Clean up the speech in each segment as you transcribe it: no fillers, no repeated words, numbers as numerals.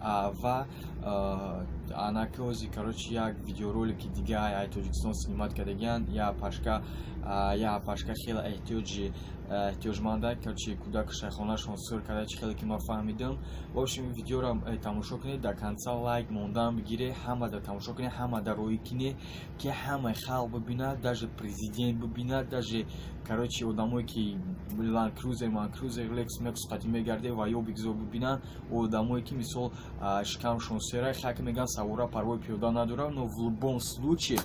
Ва анаки, короче, як видеоролики дига ай Тоҷикистон снимать кардагиянд. Я пашка, я пашка хеле эҳтиёҷманда, короче, кӯдак шайхонашон сир карда, чи хеле ки ман фаҳмидам. В общем, видеоро тамошо кунед до конца, лайк мондан бигире, ҳама да тамошо кунед, ҳама да роӣ кине, ки ҳамаи халқ бибинад, даже президент бибинад, даже, короче, одамое ки Ланд Крузер, Ман Крузер, Лексус Мексус қатӣ мегарде ва ё бигзор бибинанд. Одамое ки, мисол, шикамшон сера, хаки меган, савора парвои пиёда надорад. Но в любом случае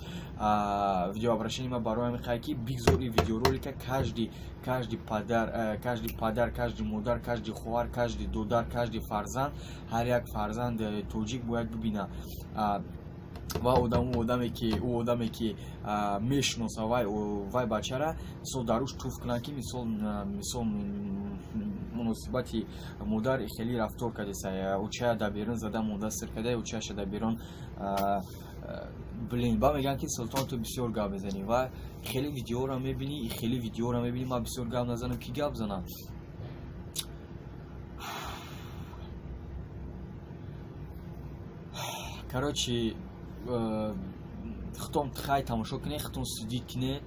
видеообращение ма барои ҳамин хай, ки бигзор и видеоролика каждый падар, каждый падар, каждый модар, каждый хоҳар, каждый додар, каждый фарзанд, ҳар як фарзанд тоҷик бояд бибинад. Ва одам, ӯ одаме ки мешиноса вай бачара, мисол, дар рӯш туф кунанд, ки мисол муносибати модар хеле рафтор кардеса, очая дар берун зада монда, сир карда очаяша дар берун. Блин, ба мегӯянд, ки Султон, ту бисёр гап мезанӣ ва хеле видеоро мебинӣ, хеле видеоро мебинӣ. Ман бисёр гап назанам, ки гап занам? Короче, худтон хай тамошо кунед, худтон судить кине.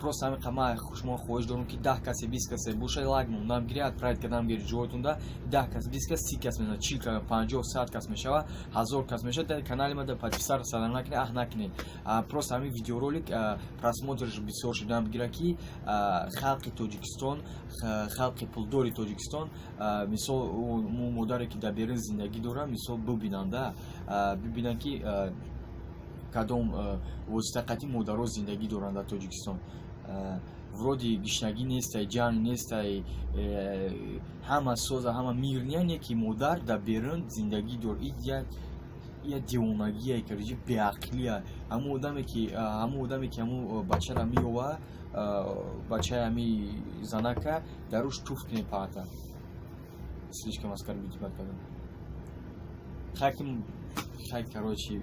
Просто ҳамин ма шумо хоҳиш дорам, ки 10 касе, 20 касе боша, лайк мондан гире, отправить кардан гире ҷоятонда. 10 кас, 20 кас, 30 кас мезанад, 40 кас, 50, 100 кас мешава, 1000 кас мешава. Дар канали ма да подписаться накунед, аҳ накунед. Просто ҳамин видеоролик просмотрш бисёр шудан бигира, ки халқи Тоҷикистон, халқи пулдори Тоҷикистон, мисол, модаре ки дар берун зиндагӣ дорад, мисол, бибинанда, бибинанд, ки кадом восита қатъи модаро зиндагӣ доранд дар Тоҷикистон. Вроде гишнагӣ нестай, ҷанг нестай, ҳама соза, ҳама мирния, не ки модар дар берун зиндагӣ дор. И я девонагие, короче, беақлия. Ҳамун одаме ки ҳамун бачара меёва, бачаи ҳами занака дар рӯш туф кунед паата. Слишком оскорбить кардам. Хай, короче,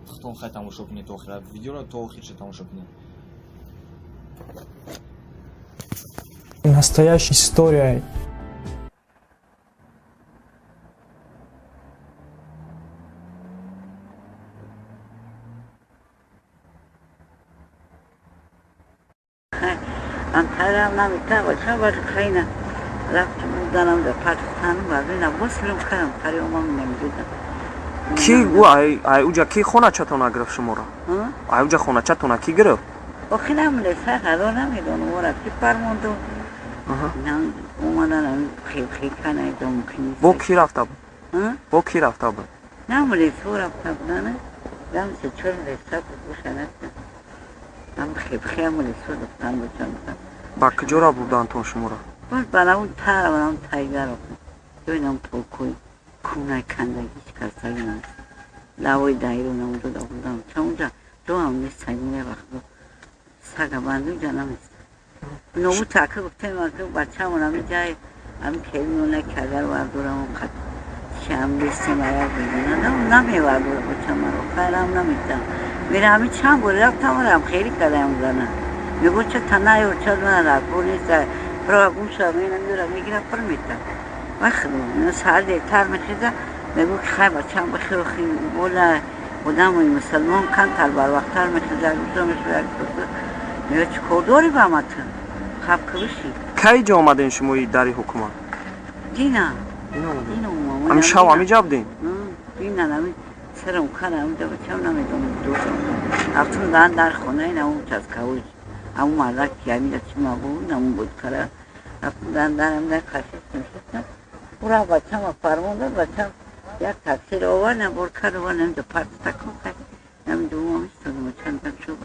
худтон хай тамошо кунед то охира видеоро, то охирша тамошо кунед. Настоящая история. Антарам намета бача бач хайна рафтам, буданам дар Пакистану баъдина боз кардам, пари омам намедидам. Ки ай уҷа, ки хоначатона гирифт шуморо? Ай уҷа хоначатона ки гирифт? Охи намелеса, ҳало намедонам, ора ки фармонду омадан хелхел канайдом. Бо ки рафта буд? Бо ки рафта буд? Намелесо рафта будана, дам се чор леса буд, бошанаста ам хелхел лесо духтан бошам. Ба куҷора бурдантон шуморо? Боз ба навун тара, ба навун тайгаро, ҷойнам покой кунай кандагиш касаги наст, лавои дайро намудода будам, чаунҷа ҷоам нест, сагине вақто сага банду ҷа намест. Нобу така гуфтем, ака бачамон ами ҷай ами келмона кагар вардорам, қат шам нестем, аяк бигана намевардора бачамаро, хайрам намедам. Мера ами чанд бор рафтам, арам хеле кадаям, зана мегӯ ча танаё, ча наракор нест, про гӯша мена меёра мегира, пир мета. Вахт саҳар дертар мехеза, мегӯ ки хай бачам бихел, бола одамои мусалмон камтар барвақттар мехеза, гӯша мешӯяд. Мега, чӣ кор дорӣ ба ма ту, хаб кибиши. Кай ҷо омадем шумои дари ҳукумат? Дина. Ами шав ами ҷа будем? Дина ами сарам кара ами бачам намедонам дошам. Рафтум дан дар хонаи намун часкавуш, ҳамун мардак ки амира чи мабуд, намун буд кара. Рафтум дан дарам дар кашистам, шистам, ура бачама фармон дод, бачам як таксиро овард, набор кард, овард, намида партакон, хай намида умам истодам, чандам шуд.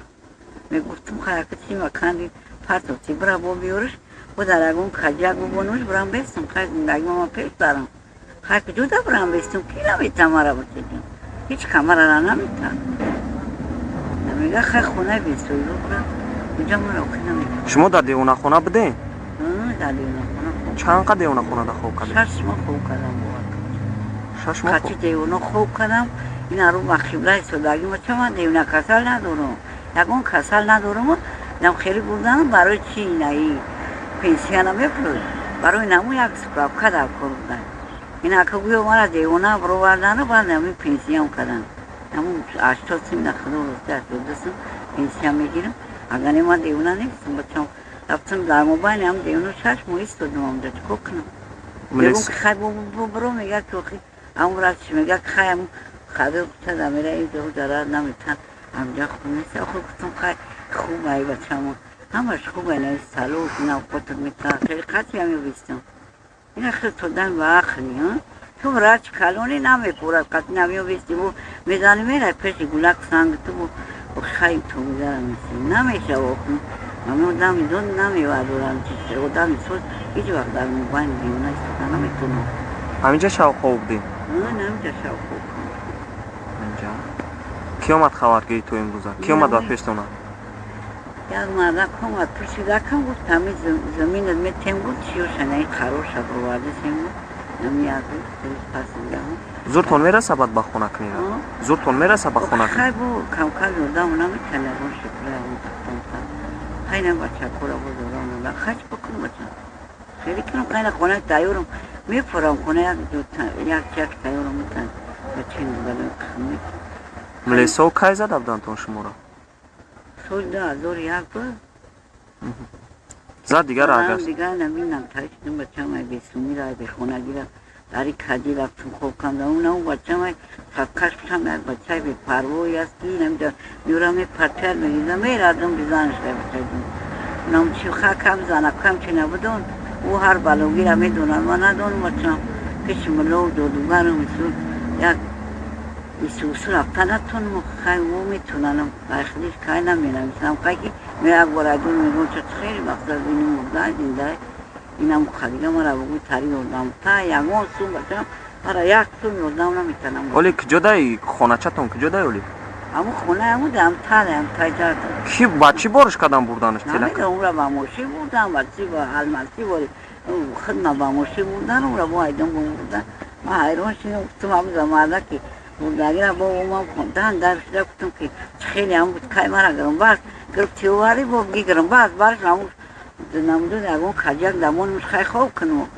Мегуфтум, хай ака чи маканди партофти, бира бо биёриш, бо дар ягон каҷак бубонуш, бирам бестам, хай зиндаги мама пеш барам. Хай куҷода бирам бестам, ки намета мара, бачаҷон, ҳеҷ камарара намета. Мега, хай хонаи бесоиба бира, уҷа мара охи намета. Шумо дар девонахона будем? Дар девонахона. Чанд қад девонахонада хоб кардем? 6 моҳ хоб кардам. Бовар. 6 моҳ? Качи девона хоб кардам. Ин ару ба қибла истодагӣ, бача, ман девона касал надорам, ягон касал надорам. Нам хеле бурданам, барои чи инаи пенсия намепурд, барои наму як справка дар кор будан. Ин ака гӯё мара девона бировардану баъд ҳамин пенсиям карданд. Ҳамун 80 сум на худо рости 82 сум пенсия мегирам. Агар не ман девона нестам бачам. Рафтам дар мобайни ҳам девона 6 моҳ истодам ҳамҷа чикор кунам? Мегӯм ки хай бро мега ки охи ҳамун растш мега ки хай ҳамун хабир куча мера ин ҷо зарар наметан ҳамҷа хуб нест. Охир гуфтам хай хуб ай бачамо ҳамаш хуб ай на салош на хотир мета хеле қатъи ҳамин бистам. Ина хел тодан ба ақли ту врач калони намепурад қатъи намеёбистиму мезани мерай пеши гулак санг ту хай ту мезарам намешава охи. Ҳамин одами дод намевардорам одами соз ҳеҷ вақт дар мобайни девона истода наметавонам. Ҳаминҷа шавхоб будем? Ҳаминҷа шавхоб. Ҳаминҷа? Ки омад хабаргири ту имрӯза? Ки омад ба пештона? Як мардак омад пурсид акам гуфт ҳамин заминат метем гуфт чиёшана ин қароша бировардесем гуфт ҳамин як рӯз пас дигаҳо. Зуртон мераса баъд ба хона кунира? Зуртон мераса ба хона кунира? Хай бо камкам ёрдам наметана ягон шукра ягон тахтам. Хай на бачакора бо зорам дода. Хай чӣ бикунам бача? Хеле кунам хай на хонаи тайёрам мепурам хона як як як тайёрам метан. Бачаи балои қихм. Млесо кай зада буданд шуморо? Соли 2001 буд. Зад дигар агар? Дигар наминам ташидам бачам ай бесумира ай бехонагира дари кади рафтам хоб кардам. Унам бачам ай садқаш бушам як бачаи бепарвое аст ки намида меёрам мепартияд мегизам мерадам бизанаш ай бачаи. Унам чи хакам занакам чи набудон ӯ ҳар балогира медонад ман надонам бачам пеши муллову ҷодугарам ису як исусу рафта натонам хай ӯ метонанам айхелиш кай наменависам хай ки ме як бор айдон мегӯм ча хеле мақсад ину мурда зинда инам хадига мара бугӯй тари ёрдам та ягон сум бачам мара як сум ёрдам наметанам. Оли куҷодай хоначатон куҷодай оли? Ҳамун хона ҳамун ам тар ам таҷар. Ки ба чӣ бориш кардам бурданаш? Намедонам ӯра ба мошин бурдан ба чӣ ба алмасӣ бори хидма ба мошин бурдан ӯра бо айдон бурдан. Ман ҳайрон шудам гуфтам ҳамун замарда ки бурдагира бо ман дан дар шуда гуфтам ки хеле ҳам буд кай мара гирам гирифти оварӣ бо гирам бас барш ҳамун намудуд ягон каҷак дамонмуш хай хоб кунам.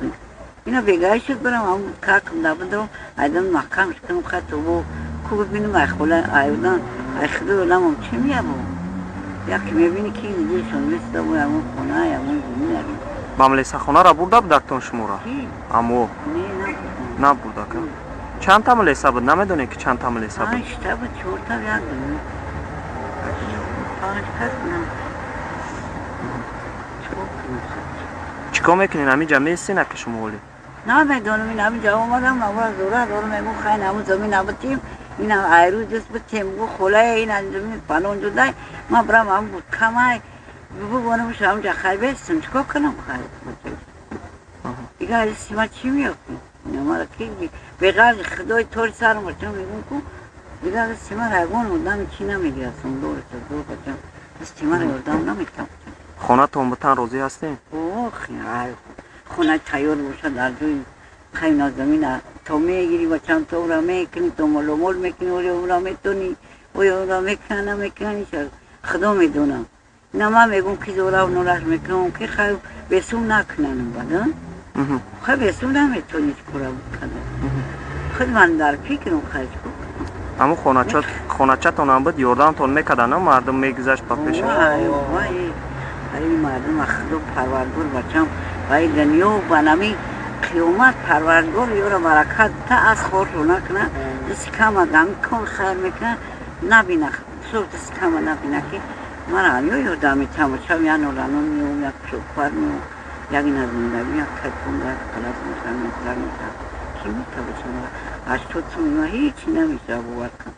Ина бегаи шуд барам ҳамун какм дабудам айдон маҳкамш кунам хай то бо ку бибинам ай хола айдан ай худо ёдамам чӣ меябо яке мебини ки дилшон места бо ягон хона ягон замин ягон. Ба млесахонара бурда будактон шуморо? Амо? Не, набурдам. Набурдака? Чанд та млеса буд? Намедонед ки чанд та млеса буд? 5 та буд, 4 та як буд. 5 кас будам. Чикор мекунед? Ҳаминҷа местин аки шумо оли? Намедонам, ин ҳаминҷа омадам, навра зора дорам, мегӯм хай ҳамун замин набутем, ин айрӯз даст бутем, гу холая ин замин фалон ҷудай, ман бирам ҳамун буд камай, бубонамш ҳамунҷа хай бестам, чикор кунам хай? Дигар сима чӣ меёфтем? Мара ки беғарзи худои тори сарам бачам мегӯм ку дигар симара ягон одами чӣ намегирад сундораса зор бачам симара ёрдам наметам. Хонатон бутан розӣ ҳастем? Ох, хона тайёр бошад дар ҷои хайна замина то мегирӣ бачам то ӯра мекунӣ то моломол мекунӣ оё ӯра метонӣ оё ӯра мекунӣ намекунӣ худо медонам. Ина ман мегӯм ки зорав нолаш мекунам ки хай бесум накунанам баъд хай бесум наметонӣ чикора кардам. Худ ман дар фикрам хай чикор кунам. Ҳамун хоначатон ҳам буд ёрдамтон мекардан мардум мегузашт ба пешаш? Вай ай мардум худо парвардгор бачам вай дунё ба нами қиёмат парвардгор ёра баракат та аз хоршо накуна дасти кама ҳами кор хайр мекуна набина сур дасти кама набина ки мара ҳамё ёрдам метам бачам як ноланон меом як шӯпар меом як ина зиндагӣ як кайфон як қалас мешам як мешам ки мета бачам 80 сум ина ҳеҷ намешава бовар кун.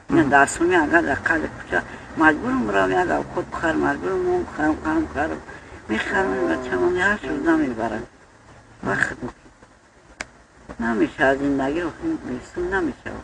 Ина 10 суми агар дар қадри кӯча маҷбурам бирам як авқот бихарам маҷбурам нон бихарам қарам бихарам мехарам бачам ҳашт рӯз намебарад вақт намешава зиндагиро бесум намешава.